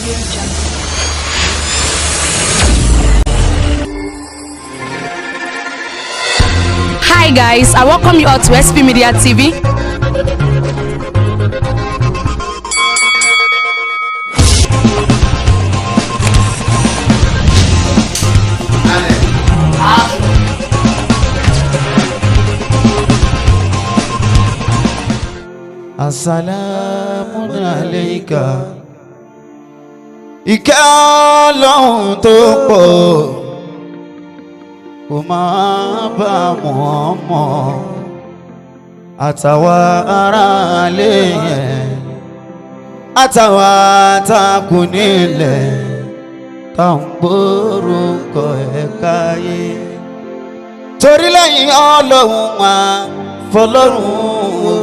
Audio Jungle. Hi guys, I welcome you all to SP Media TV. Assalamu alayka. Ìkẹ́ Ọlọ́run tó pọ̀ kò máa bá Muhammad àtàwa aráalé yẹn àtàwa takù nílẹ̀ tá ń gbórúkọ ẹ̀ káyé. Torí lẹ́yìn Ọlọ́run wà fọlọ́run o.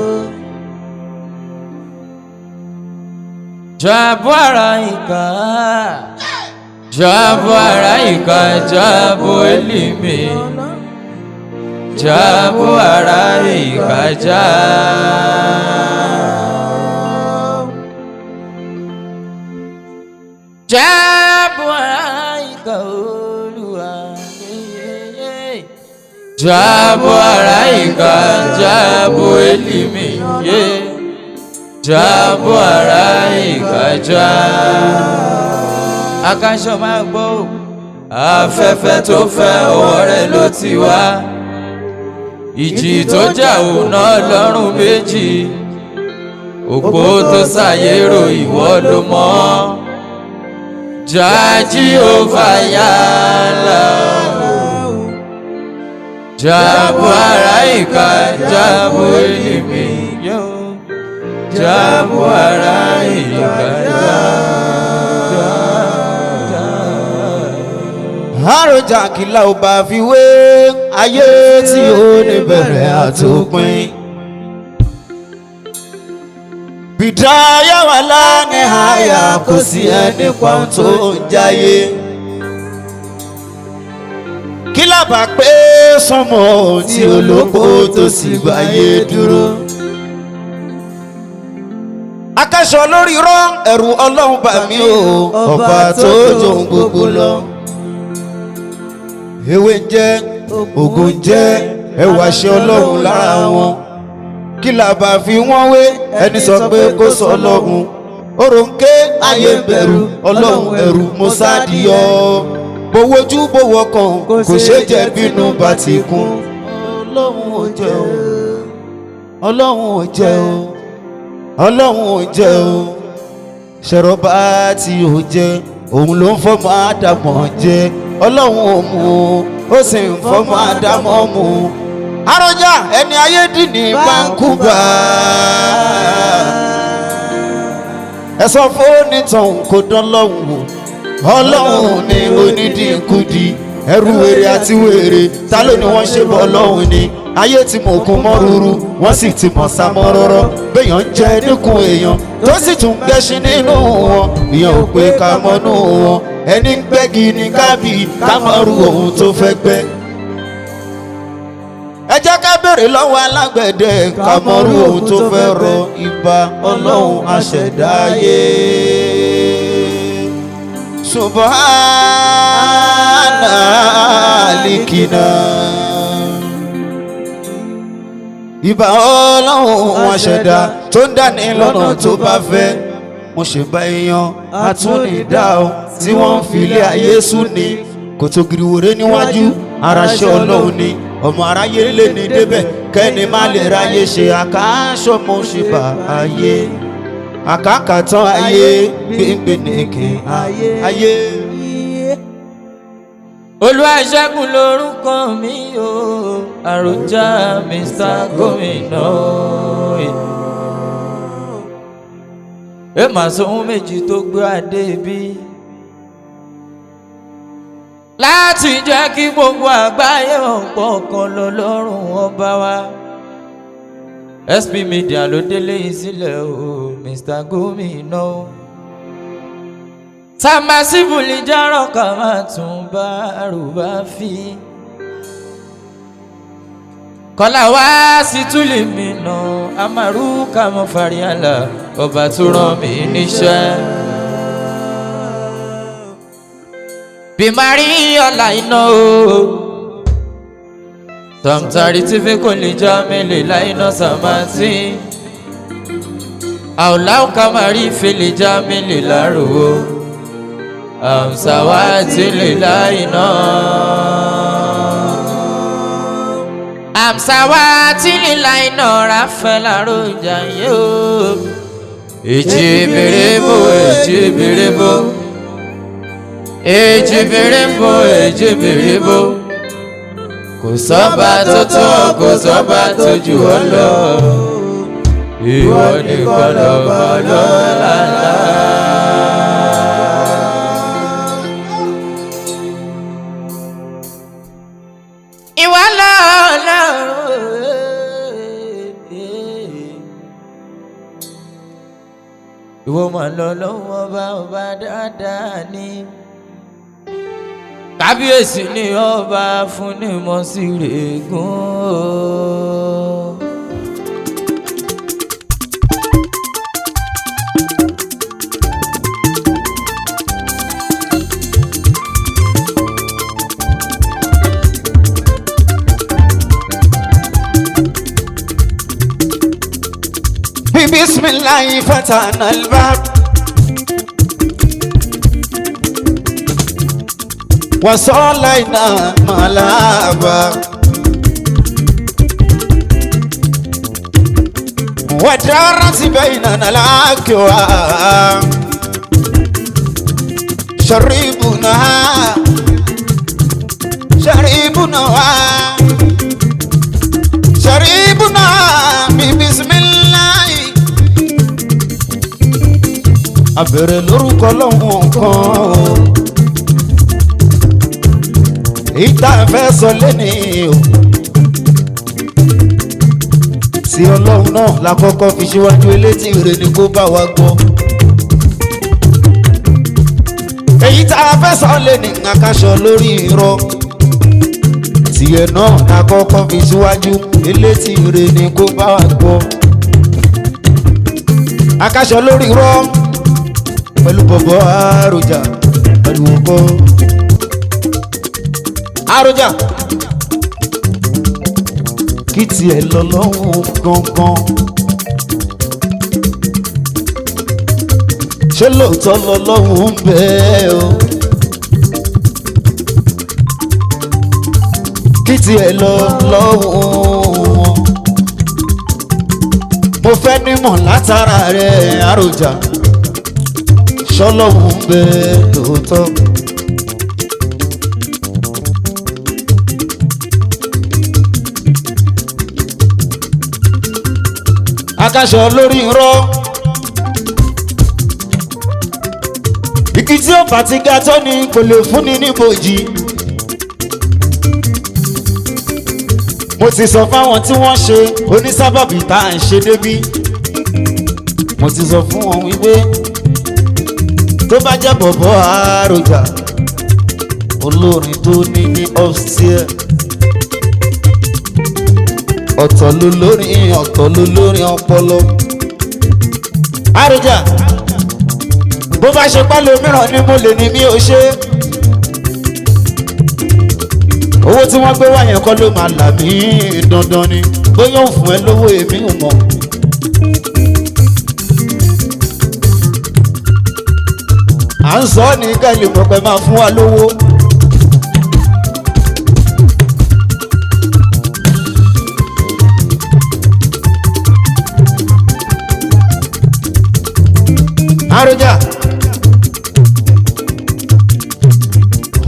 Jabu araika, jabu araika, jabu elimi, jabu araika, jabu araika, Olúwa, jabu araika, jabu elimi, yeah. Jabu araika já. Akáṣọ máa gbọ́ ò. Afẹ́fẹ́ tó fẹ́ ọwọ́ rẹ̀ ló ti wá. Ìjì tó jà òun náà lọ́rùn méjì. Òpó tó ṣàyérò ìwọ ló mọ̀. Já Jèhófà yálà. Jabu araika, jabu elimi. Jabu araika Àròjà kìlà ò bá fi wé ayé tí ó ní bẹ̀rẹ̀ àtòpin. Bìdáyà wà lánìí àyà kò sí ẹni kan tó ń jáyé. Kí lábàá pé sọmọ tí olóko tó sì gbáyé dúró. Akẹ́sọ̀ lórí rán ẹ̀rù Ọlọ́run bà mí o, ọba tó jòun gbogbo lọ. Ewé ń jẹ́, ògùn ń jẹ́, ẹwà ṣe Ọlọ́run lára wọn. Kí la bá fi wọ́n wé, ẹni sọ pé kó sọ Ọlọ́run. Òròǹké ayé ń bẹ̀rù, Ọlọ́run ẹ̀rù Mọ́sádìyọ. Bówójú bówó kan, kò ṣeé jẹ́ bínú bá ti kún. Ọlọ́run ò jẹ́ o, Ọlọ́run ò jẹ́ o, Ọlọ́run ò jẹ́ o. Ṣẹ̀rọ̀bá tí ò jẹ́, òun ló ń fọmọ àdàmọ̀ jẹ́. Ọlọ́run ò mú o, ó sì ń fọmọ àdàmọ̀ mú o. Àròjà ẹni ayé dì ní báńkúbà. Ẹ sọ fóònù tán kò dán lọ́hùn wò. Ọlọ́run ni onídìíkudì, ẹrú wèrè àti wèrè, ta ló ní wọ́n ṣe bọ́ Ọlọ́run ni? Ayé ti mọ̀ òkun mọ́ ruru, wọ́n sì ti mọ̀ sá mọ́ rọ́rọ́. Béèyàn ń jẹ níkun èèyàn tó sì tún gbẹ́sìn nínú wọn, ìyẹn ò pé ká mọ́nú wọn. Ẹni ń gbẹ́gi ní kábì ká mọ̀ ru ohun tó fẹ́ gbẹ́. Ẹ jẹ́ ká béèrè lọ́wọ́ alágbẹ̀dẹ ká mọ̀ ru ohun tó fẹ́ rọ. Ìbà Ọlọ́run aṣẹ̀dáyé. Subhana alikina. Ìbà Ọlọ́run aṣẹ̀dá tó ń dání lọ́nà tó bá fẹ́. Mo ṣe bá èèyàn àtúnidá o tí wọ́n ń filé ayé sùn ni. Kòtò gìrìwòrè níwájú araṣẹ́ Ọlọ́run ni. Ọmọ aráyé lè ní débẹ̀ kẹ́ni má lè ráyé ṣe. Àkáṣọ mo ṣe bá ayé. Àkàkàtàn ayé gbẹ̀ngbẹ̀nìkì ayé. Olúwaṣẹ́gun lórúkọ mi o, Àròjà Mr. Gómìnà. Ẹ máa sọ ohun méjì tó gbé adé bí. Láti jẹ́ kí gbogbo àgbáyé ọ̀pọ̀ kan lọ lọ́rùn ọba wa. SP Media ló délé ìsílẹ̀ o, Mr. Gómìnà. Sàmásìbùlì járọ̀ ká máa tún bá àrùbá fi. Kọ́lá wá sí túlì mi nà, Amaru kàmọ́ fàríàlà, ọba tó rán mi níṣẹ́. Bimari ọ̀la iná o. Samtari tí fi kò lè já mélè láìná sàmásì. Àwòláwò kamari fèlè já mélè lárò o. Àmsàwá tí lè láìná. Àmsàwá tí lè láìná ráfẹ́ lárò ìjà yìí o. Èjì bèrèbò, èjì bèrèbò. Èjì bèrèbò, èjì bèrèbò. Kò sọ́ba tó tó, kò sọ́ba tó jù ọ́ lọ. Ìwọ nìkan lọ́ba lọ́la ńlá. Ìwọ lọ́lọ́run. Ìwọ mà lọ́lọ́run ọba ọba dáadáa ni. Kábíyèsí ni ọba fún ní mọ́sírègùn o. بسم الله فتحنا الباب وصلينا ملابا ودارت بيننا الأكواب شربنا شربنا شربنا بسم الله. Abẹ̀rẹ̀ lórúkọ lọ́wọ́n kan o, ìta fẹ́ sọ lẹ́ni o, tí ọlọ́run náà la kọ́kọ́ fi síwájú elétí rẹ̀ ni kó bá wa gbọ́. Èyí tá a fẹ́ sọ lẹ́ni àkàṣọ lórí irọ́, tiẹ̀ náà la kọ́kọ́ fi síwájú elétí rẹ̀ ni kó bá wa gbọ́. Àkàṣọ lórí irọ́ pẹ̀lú bọ̀bọ̀ àròjà pẹ̀lú ọkọ àròjà kí tiẹ̀ lọ lọ́hùn gangan. Ṣé lóòótọ́ lọ lọ́hùn ń bẹ o? Kí tiẹ̀ lọ lọ́hùn. Mo fẹ́ nímọ̀ látara rẹ̀ àròjà, ṣọlọ́hún ń bẹ lóòótọ́. Akáṣọ lórí irọ́, igi tí ó bá ti ga tó ni kò lè fúnni níbòjì. Mo ti sọ fáwọn tí wọ́n ṣe onísábàbí tá à ń ṣe débí. Mo ti sọ fún wọn wípé tó bá jẹ́ bọ̀bọ̀ àròjà olórin tó ní ní upstairs, ọ̀tọ̀ ló lórin, ọ̀tọ̀ ló lórin ọpọlọ. Àròjà bó bá ṣe pálọ̀ mìíràn ni mo lè ní mi ò ṣe. Owó tí wọ́n gbé wá yẹn kọ́ ló máa là mí dandan ni, bóyá òun fún ẹ lówó èmi ò mọ̀. À ń sọ ní kẹ́lì pẹ̀pẹ̀ máa fún wa lówó. Àròjà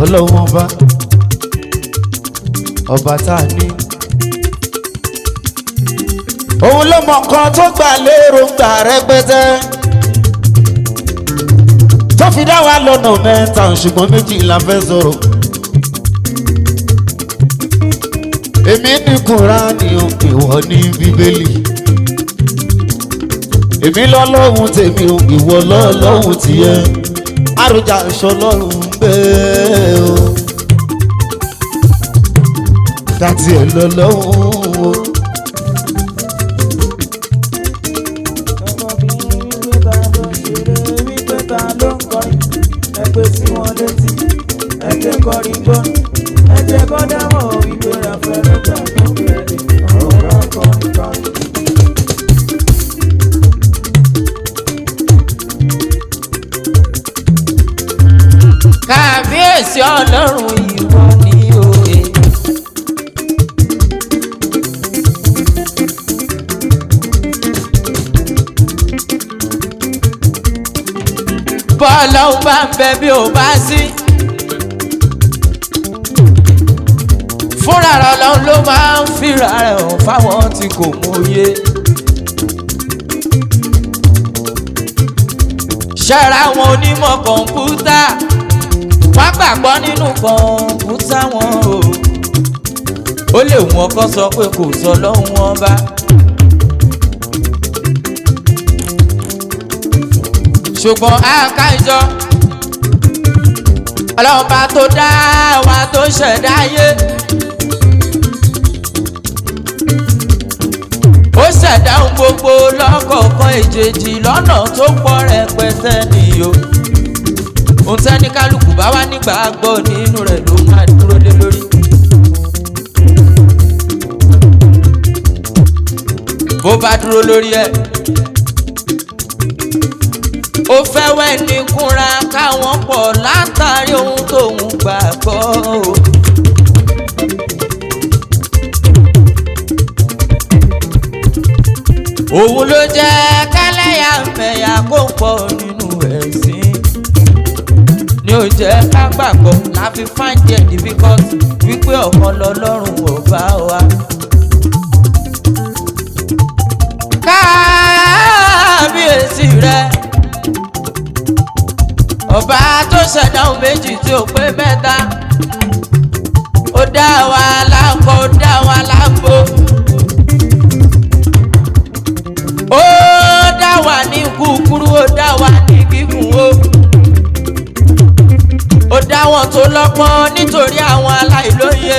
ọlọ́run ọba ọba tá a ní. Òun ló mọ nǹkan tó gbà lérò ń gbà rẹpẹtẹ tó fi dá wa lọ́nà mẹ́ta, ṣùgbọ́n méjì la fẹ́ sọ̀rọ̀. Èmi ní Kùránì, ìwọ ní Bíbélì. Èmi lọ́lọ́hun tèmi, ìwọ lọ́lọ́hun tìẹ. Àròjà ìṣọlọ́run bẹ́ẹ̀ o. Dàtí ẹ̀ lọ́lọ́hun o. Wípé ta ló ń kọrin, ẹ pé sí wọn létí, ẹ ké kọrin gbọ́n. Ẹ jẹ́ kó dámọ̀ wípé Rafael ló gbà tó bẹ̀rẹ̀ ọ̀rọ̀ bá kọrin kọrin. Kábíyèsí Ọlọ́run ìwọ ni òye. Bọ́lọ́hún bá ń bẹ bí ò bá sí. Fúnra rẹ̀ Ọlọ́run ló máa ń fìrà rẹ̀ hàn fáwọn tí kò mọ̀ye. Ṣẹ́ra àwọn onímọ̀ kọ̀ǹpútà wọ́n gbàgbọ́ nínú kọ̀ǹpútà wọn o. Ó lè wọ́n kọ́ sọ pé kò sọ lọ́hùn wọn bá. Ṣùgbọ́n àkájọ ọlọ́run bá tó dá wa tó ṣẹ̀dá ayé. Ó ṣẹ̀dá ohun gbogbo lọ́kọ̀ọ̀kan èjèèjì lọ́nà tó pọ̀ rẹpẹtẹ nìyó. Ohun tẹ́ni kálukú bá wà nígbàgbọ́ nínú rẹ̀ ló máa dúró lé lórí. Bó bá dúró lórí ẹ̀, ó fẹ́ wẹ́ ní kúnra káwọn pọ̀ látàrí ohun tóun gbàgbọ́ o. Òun ló jẹ́ kẹ́lẹ́yàmẹ̀yà kó pọ̀ nínú ẹ̀sìn ní ó jẹ́ ká gbàgbọ́ la fi find it difficult wípé ọ̀kan lọ́lọ́run ọba wa. Kábíyèsí rẹ ọba tó ṣẹ̀dá ohun méjì tí ó pé mẹ́ta, ó dá wa lákọ, ó dá wa lágbo, ó dá wa ní kúkúrú, ó dá wa ní gígùn o, ó dá wọn tó lọ́pọ́n nítorí àwọn aláìlóye,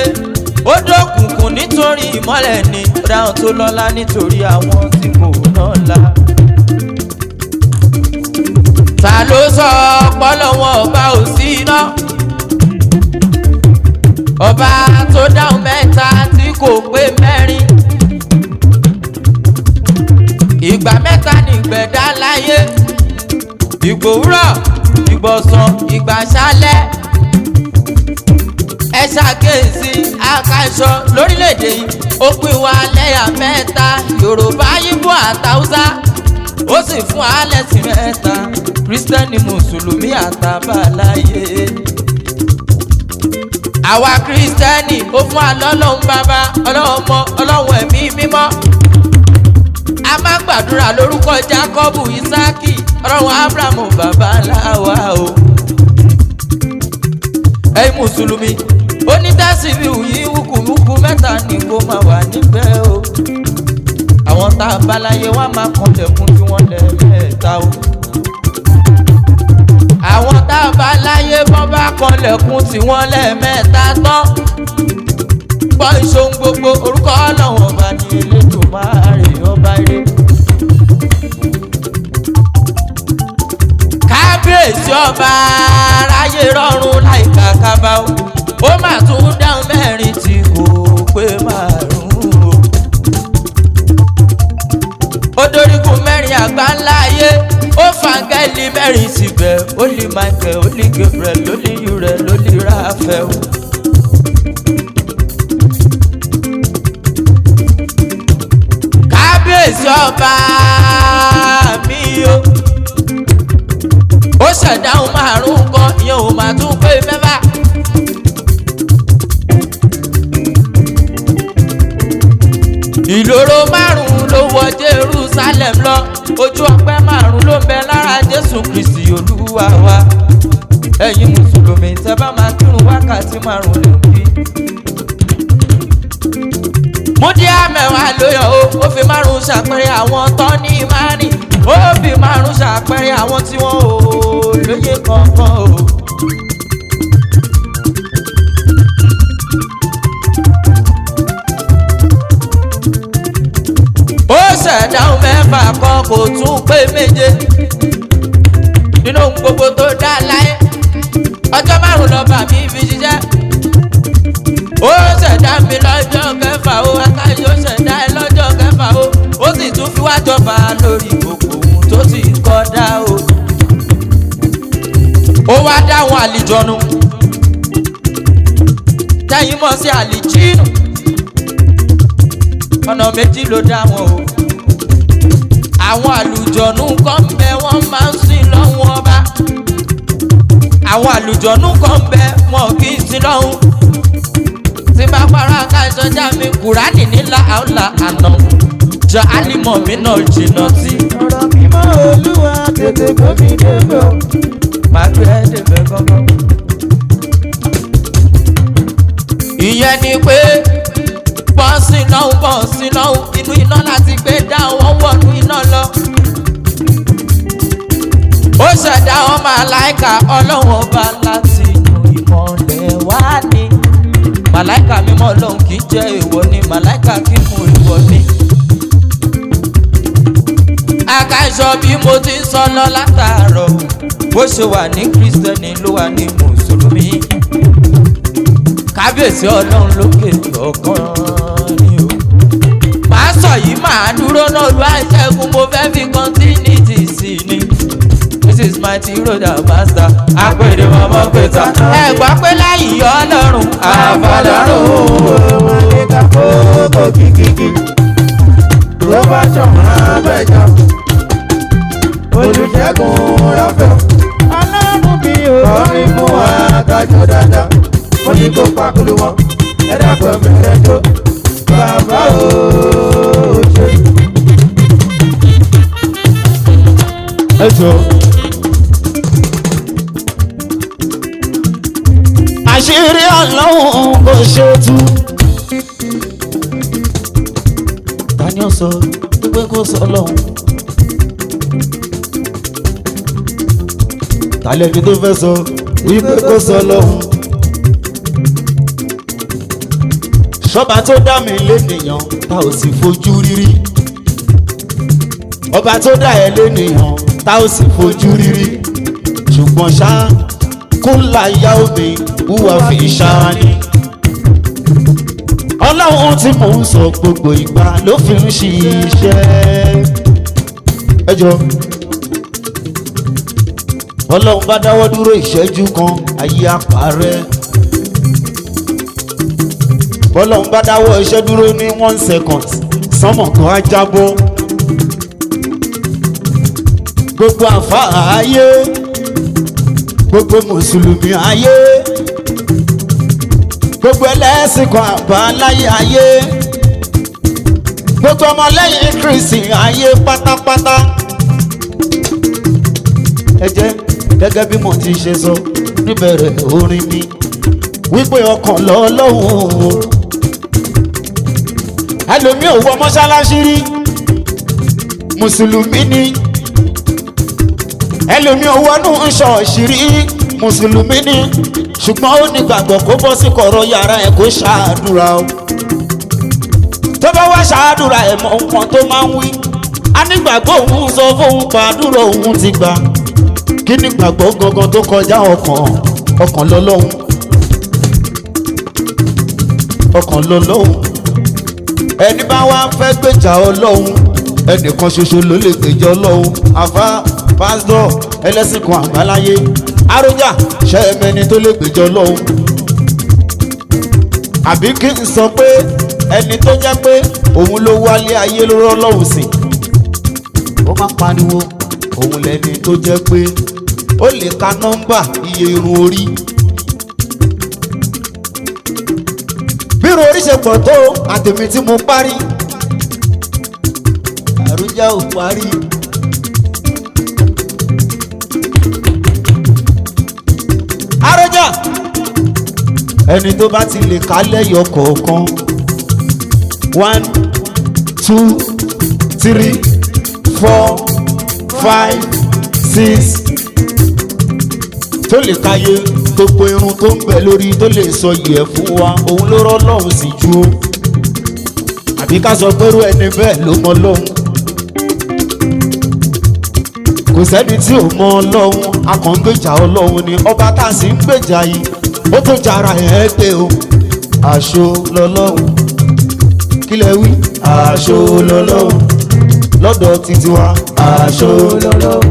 ó dókùnkùn nítorí ìmọ́lẹ̀ ni, ó dá wọn tó lọ́lá nítorí àwọn tí kò lọ́lá. Ta ló sọ ọpọlọ wọn ọba ò sí iná? Ọba tó dáhùn mẹ́ta tí kò pé mẹ́rin. Ìgbà mẹ́ta nìgbẹ̀dá láyé, ìgbòwúrọ̀, ìgbọ̀sán, ìgbàṣálẹ̀. Ẹ ṣàkíyèsí àkàṣọ lórílẹ̀‐èdè yìí, ó pín wa lẹ́yà mẹ́ta: Yorùbá, Ìgbò àtàwùsá. Ó sì fún wa lẹ́sìn mẹ́ta: Kírísítẹ́nì, Mùsùlùmí àtàbáláyé. Àwa Kírísítẹ́nì, ó fún wa lọ́lọ́run bàbá, Ọlọ́run ọmọ, Ọlọ́run ẹ̀mí mímọ́. A máa ń gbàdúrà lórúkọ Jákọ́bù, Ísáàkì, Ọlọ́run Ábúráhámù bàbá ńlá wa o. Ẹ̀yin mùsùlùmí, onítẹ̀síbí yìí wúkúwúkú mẹ́ta ni kó máa wà níbẹ̀ o. Àwọn tá a bá láyé wá máa kanlẹ̀kùn tí wọ́n lẹ̀ mẹ́ta o. Àwọn tá a bá láyé bọ́n bá kanlẹ̀kùn tí wọ́n lẹ̀ mẹ́ta tán. Gbọ́ ìṣohun gbogbo orúkọ Ọlọ́run ọba ní Elédùmarè ọba eré. Kábíyèsí ọba aráyé rọrùn láìka kábà o, ó mà tún dáhùn mẹ́rin tí kò pé márùn-ún o. Ó dórígun mẹ́rin àgbá ńlá ayé, ó fàǹgẹ́lì mẹ́rin síbẹ̀: ó lè Michael, ó lè Gabriel, ó lè Uriel, ó lè Raphael. Kábíyèsí ọba mi o, ó ṣẹ̀dá ohun márùn-ún kan, ìyẹn ò máa tún pé mẹ́fà. Ìloro márùn-ún ló wọ Jerusalem lọ, ojú ọpẹ́ márùn-ún ló ń bẹ lára Jésù Kristi Olúwa wa. Ẹ̀yin mùsùlùmí, tẹ́ bá máa kírun, wákàtí márùn-ún lè kí. Múdíá mẹ́wàá ló yọ o, ó fi márùn-ún ṣàpẹẹrẹ àwọn tó ní ìmánì, ó fi márùn-ún ṣàpẹẹrẹ àwọn tí wọ́n ò lóye kankan o. Ó ṣẹ̀dá ohun mẹ́fà kan, kò tún pé méje. Nínú ohun gbogbo tó dá láyé, ọjọ́ márùn-ún lọ́ba mi fi ṣiṣẹ́. wá jọba lórí gbogbo ohun tó ti kọ́dá o. Ó wá dáwọn àlìjọnu tẹ́yìn mọ̀ sí àlìjínù. Ọ̀nà méjì ló dá wọn o. Àwọn àlùjọ̀nù kan ń bẹ, wọ́n máa ń sìn lọ́hùn ọba. Àwọn àlùjọ̀nù kan ń bẹ, wọn kì í sin lọ́hùn. Tí bá parọ́ akáṣọjá mi, Kùránì nílà àólà àná jọ álímọ̀ mi náà jìnnà sí. Ọ̀rọ̀ mímọ́ Olúwa tètè gbé mi débẹ̀ o. Màá gbé ẹ débẹ̀ gángan. Ìyẹn ni pé bọ́ọ̀sì lọ́hùn, bọ́ọ̀sì lọ́hùn, inú iná láti gbé dá wọn wọnú iná lọ. Ó ṣẹ̀dá ọmọ màláìka ọlọ́run ọba láti inú ìmọ̀lẹ̀ wá ní. Màláìka mímọ́ ọlọ́run kì í jẹ́ èèwọ̀ ni, màláìka kì í mú èèwọ̀ ni. Akáṣọ bí mo ti ń sọ lọ látàárọ̀, bó ṣe wà ní Kristẹni ló wà ní Mùsùlùmí. Kábíyèsí ọlọ́run lókè ọ̀kan ni o. Màá sọ yìí, màá dúró náà lu àìṣẹ́gun, mo fẹ́ fi continuity sí ni. This is my road master. Apèdè mọ́mọ́ pẹ̀ta. Ẹ gbọ́ pé láyìí ọlọ́run àfọlọ́run. Màlíkà kókó kìkìkì. Tó bá ṣọ̀rọ̀ abẹ́jọ́. Olùṣègùn rọ́fẹ̀. Ọlọ́run bí o. Kọrin fún wa kájọ dáadáa. Mo ní kó pakulu wọn. Ẹ dàpọ̀ mẹ́rẹ̀ jó. Bàbá o ṣe. Ẹ jọ. Àṣírí ọlọ́run kò ṣe tú. Ta ni ó sọ pé kó sọ ọlọ́run? Ta lẹni tó fẹ́ sọ wípé kó sọ ọlọ́run? Ṣọba tó dá mi lénìyàn tá ò sì fojú rírí. Ọba tó dá ẹ lénìyàn tá ò sì fojú rírí. Ṣùgbọ́n ṣá kúnlá yá omi wúwa fi ṣáá ni. Ọlọ́run tí mò ń sọ gbogbo ìgbà ló fi ń ṣiṣẹ́. Ẹ jọ, ọlọ́run bá dáwọ́ dúró ìṣẹ́jú kan, ayé àpárẹ́. Bọ́lọ́run bá dáwọ́ iṣẹ́ dúró ní 1 second, sánmọ̀ kan á jábọ́. Gbogbo àfáà ayé, gbogbo mùsùlùmí ayé, gbogbo ẹlẹ́sìn kan àbáláyé ayé, gbogbo ọmọlẹ́yìn Kristi ayé pátápátá. Ẹ jẹ́ gẹ́gẹ́ bí mo ti ṣe sọ níbẹ̀rẹ̀ orin mi wípé ọkàn lọ́lọ́hùn o. Ẹlòmíì ò wọ mọ́ṣáláṣí rí, mùsùlùmí ni. Ẹlòmíì ò wọnú ṣọ́ọ̀ṣì rí, mùsùlùmí ni. Ṣùgbọ́n ó ní gbàgbọ́ kó bọ́ sí kọ̀rọ̀ yàrá ẹ̀ kó ṣàdúrà o. Tó bá wá ṣàdúrà ẹ̀ mọ nǹkan tó máa ń wí, a nígbàgbọ́ òun sọ fóun pàdúrà òun ti gbà. Kí ni gbàgbọ́ gangan tó kọjá ọkàn? Ọkàn lọ́lọ́hun, ọkàn lọ́lọ́hun. Ẹni bá wá fẹ́ gbèjà ọlọ́hun, ẹnìkan ṣoṣo ló lè gbèjà ọlọ́hun. Àfa, pásítọ̀, ẹlẹ́sìn kan àbáláyé, àròjà ṣẹ́ẹ̀mẹ́ni tó lè gbèjà ọlọ́hun? Àbí kí n sọ pé ẹni tó jẹ́ pé òun ló wálé ayé ló rọ́ lọ́hùn sìn, ó máa ń pariwo òun lẹni tó jẹ́ pé ó lè ka nọ́mbà iye irun orí. Bí irun orí ṣe pọ̀ tó àtẹ̀mí tí mo parí, àrújá ò parí. Àròjà, ẹni tó bá ti lè ká lẹ́yọ kọ̀ọ̀kan, 1 2 3 4 5 6, tó lè káyé gbogbo irun tó ń bẹ lórí, tó lè sọ yẹ fún wa, òun ló rọ́ lọ́hùn sí ju o. Àbí ká sọ pé irú ẹni bẹ́ẹ̀ ló mọ lọ́hùn? Kò sẹ́ni tí ò mọ ọlọ́hun, akọ̀ǹgbèjà ọlọ́hun ni. Ọba tá a sì ń gbèjà yìí, ó tó jara ẹ̀ pé o. Àṣọ lọ́lọ́hun, kí lẹ wí? Àṣọ lọ́lọ́hun. Lọ́dọ̀ títí wa àṣọ lọ́lọ́run.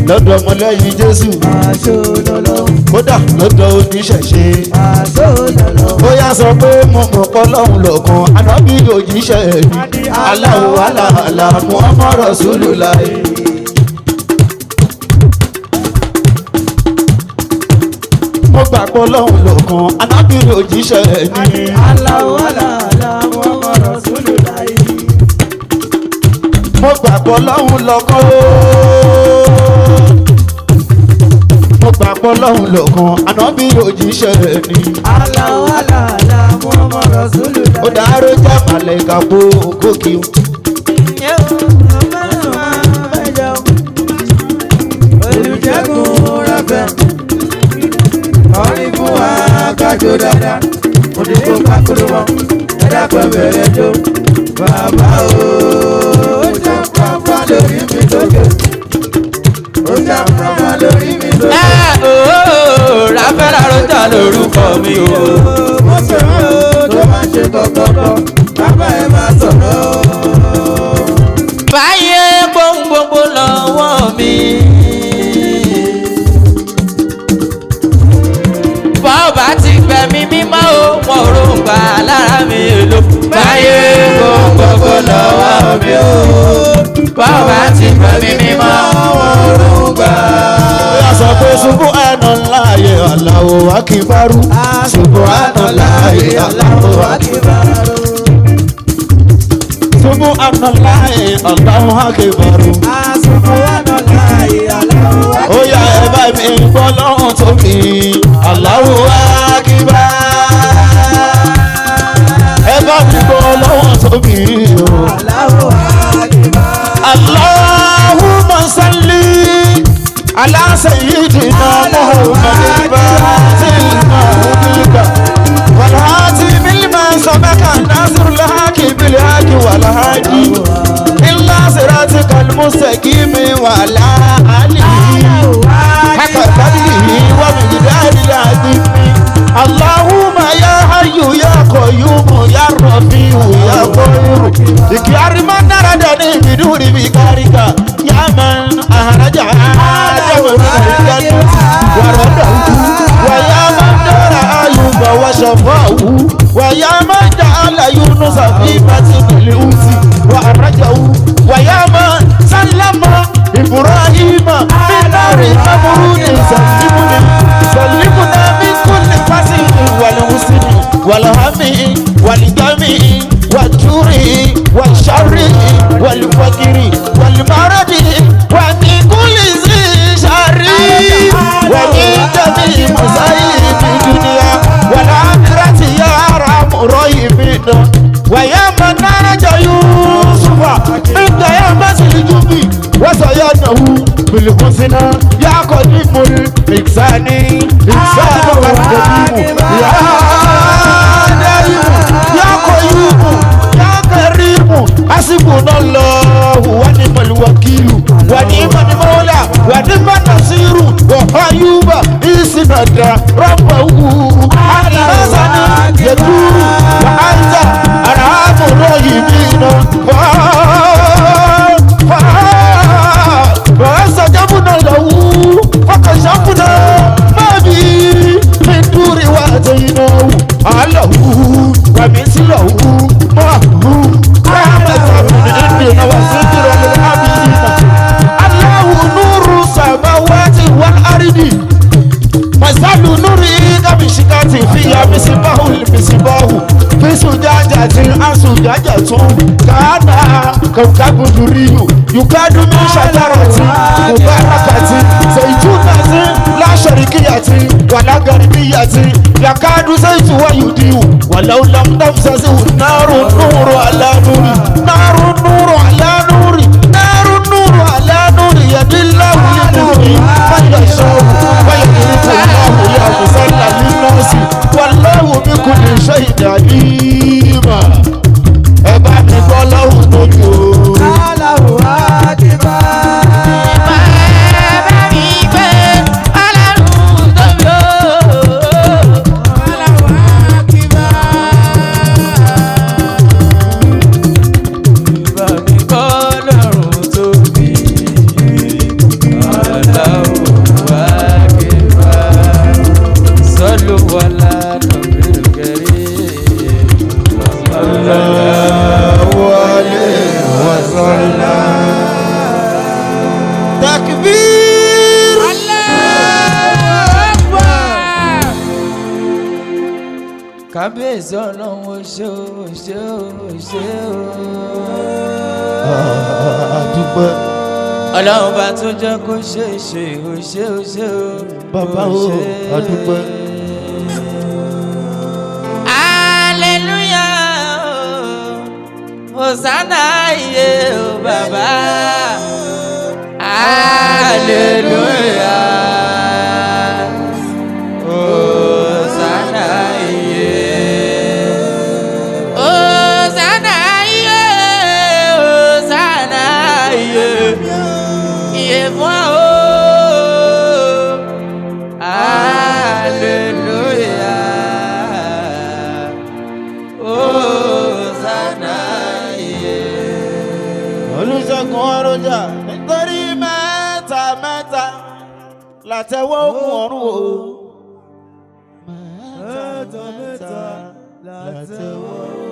Lọ́dọ̀ ọmọlẹ́yìn Jésù Àṣọ lọ́lọ́run. kódà lọ́dọ̀ oníṣẹ̀ṣe. Àṣọ lọ́lọ́run. Ó yá sọ pé mo mọ̀ pọ́ lọ́hùn lọ́kàn ànábì òjíṣẹ́ mi aláwo aláàlá Muhammad Rasulullah. Mo gbà pọ́ lọ́hùn lọ́kàn ànábì òjíṣẹ́ mi. Allahu ala Muhammad Rasulullah. Mo gbà pọ́ lọ́hùn lọ́kàn ooo. Mo gbà pọ́ lọ́hùn lọ́kàn ànábì òjíṣẹ́ mi. Allahu ala Muhammad Rasulullah. Ó dàárọ̀ jẹ́ màlẹ́kà kó gòkè o. Olùjẹ́gun rẹ̀fẹ̀, kọrin fún wa kájọ dáadáa, òdìbò kákúrú mọ́, ẹ̀dá kan bẹ̀rẹ̀ jó. Bàbá o, ó já pàápàá lórí mi lókè, ó já pàápàá lórí mi lókè. Ẹ ooo, Ráfẹ́ Lárọ́jà lórúkọ mi o. Mo ṣe wọ́n o, tó máa ṣe kọ̀kọ̀kọ̀, bàbá ẹ̀ máa sọ̀rọ̀ o. Báyé gbohun gbogbo lọ́wọ́ mi. Bọ́ọ̀bà ti gbẹ̀mí mímọ́ o, wọn ò ròǹgbà lára mi lò. Báyé gbohun gbogbo lọ́wọ́ mi o. Bọ́ọ̀bà ti gbẹ̀mí mímọ́, wọn ò ròǹgbà. Ó sọ pé subhanallahi Allahu akbar subhanallahi Allahu akbar subhanallahi Allahu akbar. Ó yá ẹ bá mi gbọ́ lọ́hùn tó mi Allahu akbar. Ẹ bá mi gbọ́ lọ́hùn tó mi o. Allahumma salli ala sayyidina Muhammadin fatil mawdika wal hatimi lima sabaka nasirul haqi bil haqi wal hadi illa siratikal mustaqim wa ala alihi haqqa qadrihi wa miqdaril azim. Allahumma ya hayyu ya qayyum ya rafi'u ya qahiru ikyari man naradani biduri bikarika ya man ahraja adamu min al-jannati wa radahu wa ya man dara ayuba wa shafahu wa ya man ja'ala yunusa fi batnil uti wa ahrajahu wa ya man sallama ibrahima min nari tamruni sallimuni sallimuna min kulli fasiqin wal husni wal hami wal gami wal juri wal sharri wal fakiri wal maradi wa min kulli zi sharri wa min jami'i masaibi dunya wal akhirati ya arhamar rahimin wa ya man naraja yusufa min qiyamatil jubi wa sayanahu bil husna ya qadimul ihsani ihsanu al-qadim ya daimu ya qayyum ya karimu hasbunallahu wa ni'mal wakilu wa ni'mal mawla wa ni'man nasiru wa ayuba isnada rabbahu al-hasani yaduru wa anta arhamur rahimin فاستجبنا له فكشفنا ما به من دور واتيناه أهله ومثله معه رحمة من عندنا وذكر للعابدين. الله نور السماوات والأرض مثل نوره كمشكاة فيها مصباح المصباح في زجاجة الزجاجة كأنها كوكب دري يكاد من شجرة مباركة زيتونة لا شرقية ولا غربية يكاد زيتها يضيء ولو لم تمسسه نار نور على نور نار نور على نور نار نور على نور يهدي الله لنوره من يشاء ويضرب الله الأمثال للناس والله بكل شيء عليم. Ẹ bá mi gbọ́ lọ́hùn tóbi o. Allahu akbar. Bàbá mi gbé Ọlọ́run tóbi o. Allahu akbar. Kábíyèsí Ọlọ́run, ó ṣé o, ó ṣé o, ó ṣé o. Àdúpẹ́. Ọlọ́run bá tó jẹ́ kó ṣe é ṣe, ó ṣé, ó ṣé o. Bàbá ó o, ṣé. Àdúpẹ́. Hallelujah, hosanna iye o bàbá. Hallelujah, hosanna iye. Hosanna iye, hosanna iye. Iye fún o. Hallelujah. Hosanna iye. Olùṣègùn Ọrọ̀jà, nítorí mẹ́ta mẹ́ta látẹ̀wọ́ ogun ọ̀run o. Mẹ́ta mẹ́ta látẹ̀wọ́.